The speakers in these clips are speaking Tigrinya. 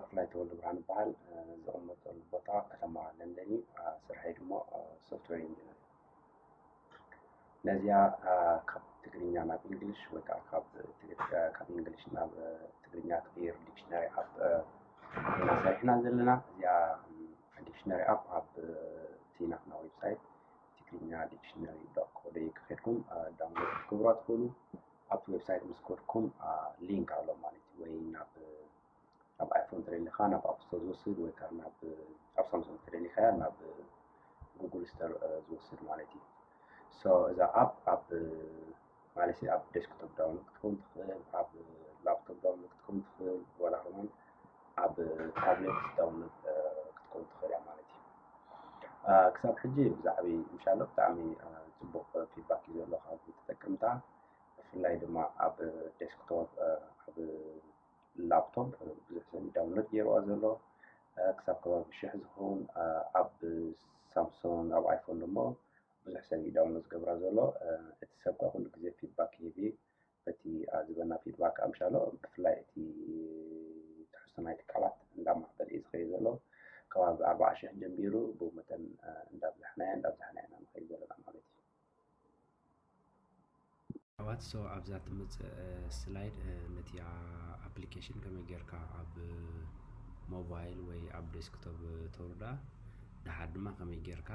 ተኽላይ ተወልደ ብርሃን ይበሃል። ዝቕመጠሉ ቦታ ከተማ ለንደን እዩ። ስርሐይ ድማ ሶፍትዌር ኢንጂነር። ነዚኣ ካብ ትግርኛ ናብ እንግሊሽ ወይ ከዓ ካብ እንግሊሽ ናብ ትግርኛ ትቕይር ዲክሽነሪ ኣፕ ኢና ሰሪሕና ዘለና። እዚኣ ዲክሽነሪ ኣፕ ኣብ እቲ ናትና ዌብሳይት ትግርኛ ዲክሽነሪ ዶት ኮ ዶ ዩ ከድኩም ዳውንሎድ ክትገብሩ ትኽእሉ። ኣብቲ ዌብሳይት ምስ ከድኩም ሊንክ ኣሎ ማለት እዩ። ወይ ናብ ኣብ ኣይፎን ተደሊኻ ናብ ኣፕ ስቶር ዝወስድ ወይ ከዓ ናብ ኣብ ሳምሶንግ ተደሊኻያ ናብ ጉግል ስቶር ዝወስድ ማለት እዩ። እዛ ኣፕ ኣብ ማለት ኣብ ዴስክቶፕ ዳውንሎድ ክትከውን ትኽእል፣ ኣብ ላፕቶፕ ዳውንሎድ ክትከውን ትኽእል፣ ዋላ ከማን ኣብ ታብሌት ዳውንሎድ ክትከውን ትኽእል እያ ማለት እዩ። ክሳብ ሕጂ ብዛዕባ ምሻሎ ብጣዕሚ ፅቡቕ ፊድባክ እዩ ዘሎ ካብ ተጠቀምታ፣ ብፍላይ ድማ ኣብ ዴስክቶፕ ኣብ ላፕቶፕ ብዙሕ ሰብ ዳውንሎድ ገይርዋ ዘሎ። ክሳብ ከባቢ ሽሕ ዝኸውን ኣብ ሳምሶን ኣብ ኣይፎን ደሞ ብዙሕ ሰብ እዩ ዳውንሎድ ዝገብራ ዘሎ። እቲ ሰብ ከዓ ኩሉ ግዜ ፊድባክ ይህብ እዩ። በቲ ዝበና ፊድባክ ኣምሻሎ ብፍላይ እቲ ትሕዝቶ ናይቲ ቃላት እንዳማዕበለ እዩ ዝኸይድ ዘሎ። ከባቢ ኣርባዓ ሽሕ ጀሚሩ ብኡ መጠን እንዳብዛሕናዮ እንዳብዛሕናዮ ኢና ንኸይድ ዘለና ማለት እዩ። ኣሕዋት ሶ ኣብዛ ትምፅእ ስላይድ ነቲ ኣፕሊኬሽን ከመይ ጌርካ ኣብ ሞባይል ወይ ኣብ ዴስክቶፕ ተውርዳ ድሓር ድማ ከመይ ጌርካ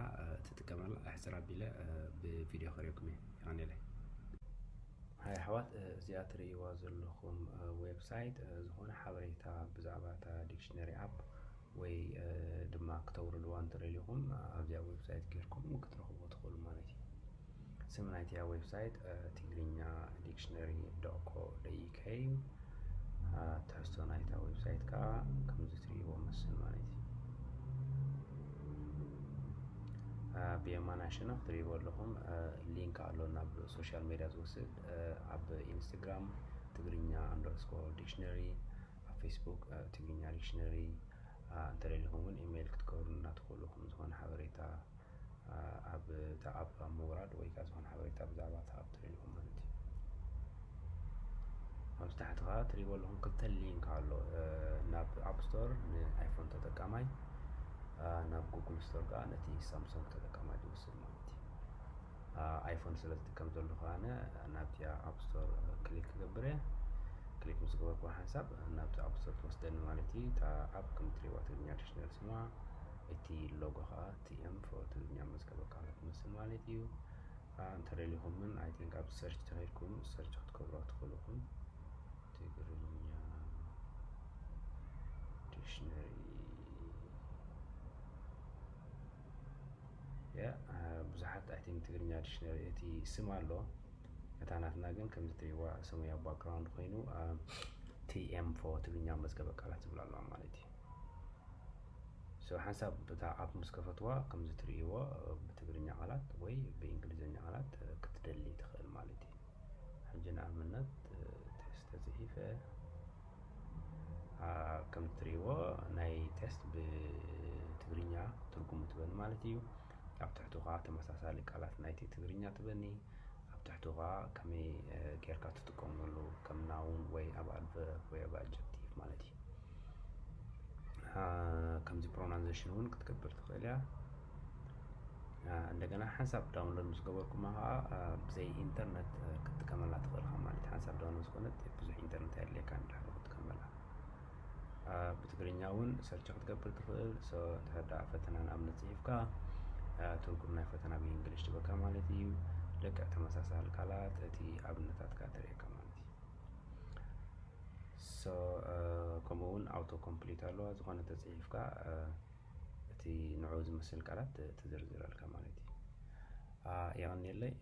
ትጥቀመላ ኣሕፅር ኣቢለ ብቪድዮ ከሪኦኩም እየ። ይቐኒለይ። ሃይ ኣሕዋት፣ እዚኣ ትርእይዋ ዘለኹም ዌብሳይት ዝኾነ ሓበሬታ ብዛዕባ እታ ዲክሽነሪ ኣፕ ወይ ድማ ክተውርድዋ እንተደሊኹም ኣብዚኣ ዌብሳይት ጌርኩም ክትረኽቦ ትኽእሉ ማለት እዩ። ስም ናይቲያ ዌብሳይት ትግርኛ ዲክሽነሪ ዶት ኮ ዶት ዩ ኬ እዩ። ትሕዝቶ ናይታ ዌብሳይት ከዓ ከምዚ ትርእይዎ መስል ማለት እዩ። ብየማናይ ሸነኽ ትርእይዎ ኣለኹም ሊንክ ኣሎ ናብ ሶሻል ሜድያ ዝወስድ። ኣብ ኢንስታግራም ትግርኛ ኣንደርስኮር ዲክሽነሪ፣ ኣብ ፌስቡክ ትግርኛ ዲክሽነሪ፣ እንተደሊኹም እውን ኢሜይል ክትገብሩና ትኽእሉ ኢኹም። ዝኾነ ሓበሬታ ኣብ እታ ኣፕ ኣብ ምውራድ ወይ ከዓ ዝኾነ ሓበሬታ ብዛዕባ እታ ኣፕ ትደልዩ ማለት እዩ። ኣብዚ ታሕቲ ከዓ ትሪእዎ ኣለኹም ክልተ ሊንክ ኣሎ። ናብ ኣፕ ስቶር ንኣይፎን ተጠቃማይ፣ ናብ ጉግል ስቶር ከዓ ነቲ ሳምሶንግ ተጠቃማይ ዝወስድ ማለት እዩ። ኣይፎን ስለ ዝጥቀም ዘለኹ ኣነ ናብቲ ኣፕ ስቶር ክሊክ ክገብር እየ። ክሊክ ምስ ገበርኩ ሓንሳብ ናብቲ ኣፕ ስቶር ትወስደኒ ማለት እዩ። እታ ኣፕ ከም ትሪእዋ ትግርኛ ዲክሽነሪ ስማ፣ እቲ ሎጎ ከዓ ቲ ኤም ፎር ትግርኛ መዝገበ ቃላት ትመስል ማለት እዩ። እንተደሊኹም እውን ኣይ ቲንክ ኣብ ሰርች ተኸይድኩም ሰርች ክትገብሩ ትኽእሉ ኢኹም። ትግርኛ ዲክሽነሪ ብዙሓት ኣይ ቲንክ ትግርኛ ዲክሽነሪ እቲ ስም ኣሎ። እታ ናትና ግን ከምዚ ትሪእዋ ሰማያዊ ባክግራውንድ ኮይኑ ቲ ኤም ፎር ትግርኛ መዝገበ ቃላት ዝብል ኣለዋ ማለት እዩ። ሓንሳብ እታ ኣፕ ምስ ከፈትዋ ከምዚ ትርእይዎ ብትግርኛ ቃላት ወይ ብእንግሊዝኛ ቃላት ክትደሊ ትኽእል ማለት እዩ። ሕጂ ንኣብነት ቴስት ተፅሒፈ ከም ትርእይዎ ናይ ቴስት ብትግርኛ ትርጉሙ ትበኒ ማለት እዩ። ኣብ ትሕቱ ከዓ ተመሳሳሊ ቃላት ናይቲ ትግርኛ ትበኒ። ኣብ ትሕቱ ከዓ ከመይ ጌርካ ትጥቀመሉ ከም ናውን ወይ ኣብ ኣድቨርብ ወይ ኣብ ኣጀክቲቭ ማለት እዩ። ከምዚ ፕሮናንሴሽን እውን ክትገብር ትኽእል እያ። እንደገና ሓንሳብ ዳውንሎድ ምስ ገበርኩማ ከዓ ብዘይ ኢንተርነት ክትጥቀመላ ትኽእል ኢኻ ማለት ሓንሳብ ዳውንሎድ ዝኾነት ብዙሕ ኢንተርነት ኣየድልየካ እንድሕር ክትጥቀመላ። ብትግርኛ እውን ሰርች ክትገብር ትኽእል። እንድሕር ደኣ ፈተና ንኣብነት ፅሒፍካ ትርጉም ናይ ፈተና ብእንግሊሽ ትበካ ማለት እዩ። ልክዕ ተመሳሳሊ ቃላት እቲ ኣብነታትካ ተርእየካ ማለት እዩ። ከምኡ እውን ኣውቶ ኮምፕሊት ኣለዋ። ዝኾነ ተፅሒፍካ እቲ ንዑ ዝመስል ቃላት ትዝርዝረልካ ማለት እዩ። የቐንየለይ።